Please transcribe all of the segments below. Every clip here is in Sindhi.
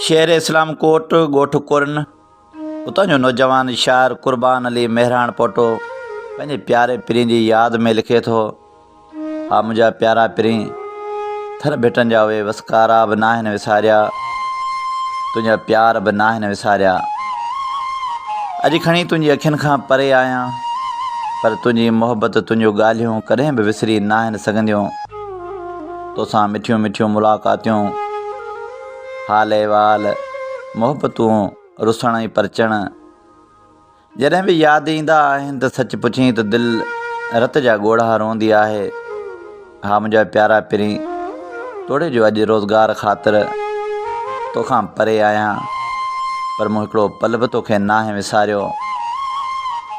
شهر اسلام ڪوٽ، ڳوٺ ڪرن، اتان جو نوجوان شاعر قربان علي مهراڻ پوٽو پنهنجي پياري پرين جي ياد ۾ لکي ٿو، ها منهنجا پيارا پرين، ٿر ڀٽن جا اهي وسڪارا به ناهن وساريا، تنهنجا پيار به ناهن وساريا. اڄ کڻي تنهنجي اکين کان پري آهيان، پر تنهنجي محبت، تنهنجون ڳالهيون ڪڏهن به وسري ناهن سگهنديون. توسان مٺيون مٺيون ملاقاتيون، حال احوال، محبتون، رسڻ ۽ پرچڻ، جڏهن به ياد ايندا آهن ته سچ پڇين ته دل رت جا ڳوڙها روئندي آهي. ها منهنجا پيارا پرين، توڙي جو اڄ روزگار خاطر توکان پري آهيان، پر مون هڪڙو پل به توکي ناهي وساريو.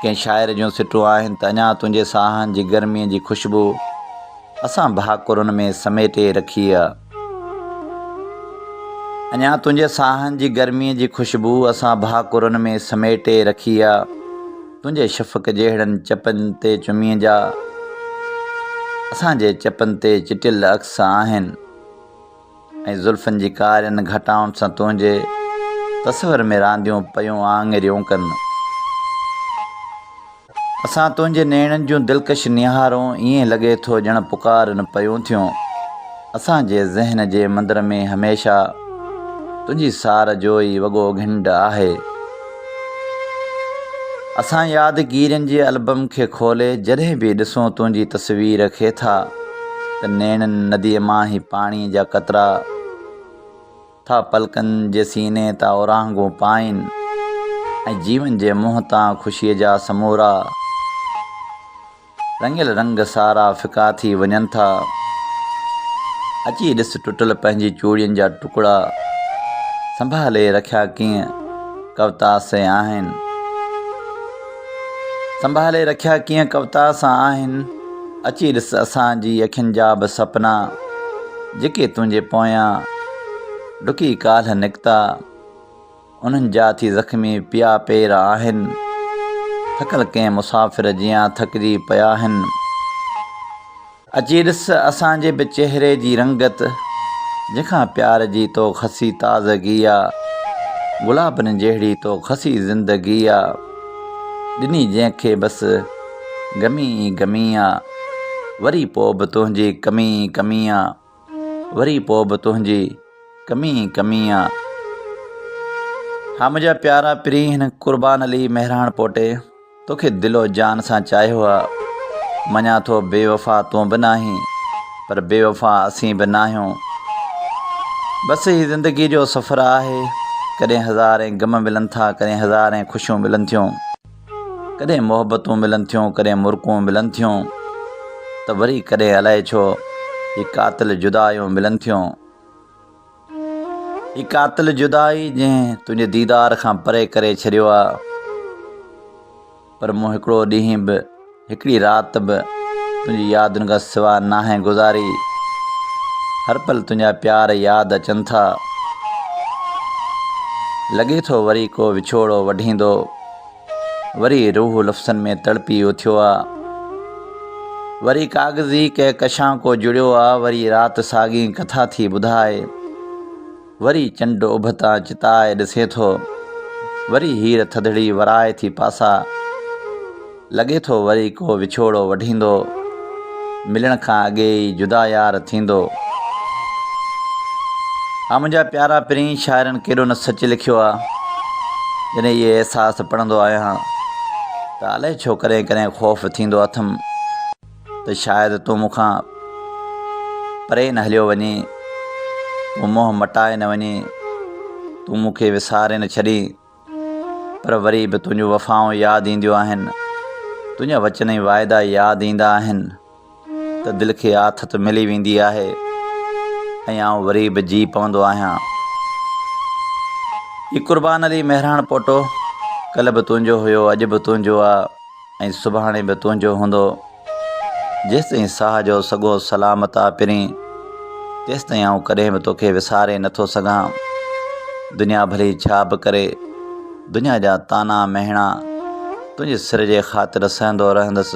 ڪنهن شاعر جون سٽون آهن ته اڃا تنهنجي ساهن جي گرميء جي خوشبو اسان ڀاڪرن ۾ سميٽي رکي آ. اڃا تنهنجي ساهن جي گرميء جي خوشبو اسان ڀاڪرن ۾ سميٽي رکي آ. تنهنجي شفق جهڙن چپن تي چميء جا اسان جي چپن تي چٽيل عڪس آهن ۽ زلفن جي ڪارين گهٽائن سان تنهنجي تصور ۾ رانديون پيون آڱريون ڪن. اسان تنهنجي نيڻن جون دلڪش نهارون ائين لڳي ٿو ڄڻ پڪارن پيون ٿيون. اسان جي ذهن جي مندر ۾ هميشه تنهنجي سار جو ئي وڳو گهنڊ آهي. اسان يادگيرين جي البم کي کولي جڏهن به ڏسون تنهنجي تصوير کي ٿا ته نيڻن نديء مان هي پاڻي جا قطرا ٿا پلڪن جي سيني تان اورانگهون پائين ۽ جيون جي منهن تان خوشيء جا سمورا رڱيل رنگ سارا ڦڪا ٿي وڃن ٿا. اچي ڏس ٽٽل پنهنجي چوڙين جا ٽڪڙا سنڀالي رکيا ڪيئن ڪوتا سي آهن. سنڀالي رکيا ڪيئن ڪوتا سان آهن. اچي ڏس اسان جي اکين جا به سپنا، جيڪي تنهنجي پويان ڊڪي ڪالهه نڪتا، انهن جا ٿي زخمي پيا پير آهن، ٿڪل ڪنهن مسافر جيان ٿڪجي پيا هن. اچي ڏس اسان جي به چهري جي رنگت، جنهن کان پيار جي تو کسي تازگي آ، گلابن جهڙي تو کسي زندگي آ. ڏني جنهن کي بس غمي ئي غمي آ، وري پوء به تنهنجي ڪمي ئي ڪمي آ، وري پوء به تنهنجي ڪمي ئي ڪمي آ. ها منهنجا پيارا پرين هن قربان علي مهراڻ پوٽي توکي دل و جان سان چاهيو آ، مڃان ٿو بي وفا تون به ناهين پر بي وفا اسين به ناهيون. بس هي زندگي جو سفر آهي، ڪڏهن هزارين غم ملن ٿا، ڪڏهن هزارين خوشيون ملن ٿيون، ڪڏهن محبتون ملن ٿيون، ڪڏهن مرڪون ملن ٿيون ته وري ڪڏهن الائي ڇو هي قاتل جدايون ملن ٿيون. هي قاتل جدائي جنهن تنهنجي ديدار کان پري ڪري ڇڏيو آ. پر مون هڪڙو ڏينهن به، هڪڙي رات به تنهنجي يادن کان سوا ناهي گذاري. هر پل تنهنجا پيار ياد اچن ٿا. لڳي ٿو وري ڪو وڇوڙو وڍيندو. وري روح لفظن ۾ تڙپي اٿيو آ. وري ڪاغذي ڪهڪشان ڪو جڙيو آ. وري رات ساڳي ڪٿا ٿي ٻڌائي. وري چنڊ اڀ تان چتائي ڏسي ٿو. وري هير ٿڌڙي ورائي ٿي پاسا. لڳي ٿو وري ڪو وڇوڙو وڍيندو. ملڻ کان اڳي ئي جدا يار ٿيندو. ها منهنجا پيارا پرين شاعرن ڪيڏو نه سچ لکيو آ. جڏهن اهي احساس پڙهندو آهيان ته الائي ڇو ڪڏهن ڪڏهن خوف ٿيندو اٿم. ته شايد تون مون کان پري نه هليو وڃين، تون منهن مٽائي نه وڃين، تون مون کي وساري نه ڇڏين، پر وري به تنهنجون وفائون ياد اينديون آهن، تنهنجا وچن ۽ واعدا ياد ايندا آهن ته دل کي آٿت ملي ويندي آهي ۽ آئون وري به جي پوندو آهيان. هي قربان علي مهراڻ پوٽو ڪلهه به تنهنجو هيو، اڄ به تنهنجو آ. ۽ سڀاڻي به تنهنجو هوندو. جيستائين ساهه جو سڳو سلامت آ پرين، تيستائين آئون ڪڏهن به توکي وساري نٿو سگهان. دنيا ڀلي ڇا به ڪري، دنيا جا طعنا مهڻا تنهنجي سر جي خاطر سهندو رهندس،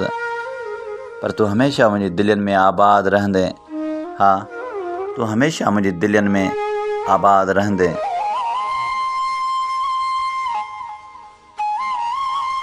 پر تون هميشه منهنجي دلين ۾ آباد رهندين. ها، تون هميشه منهنجي دلين ۾ آباد رهندين.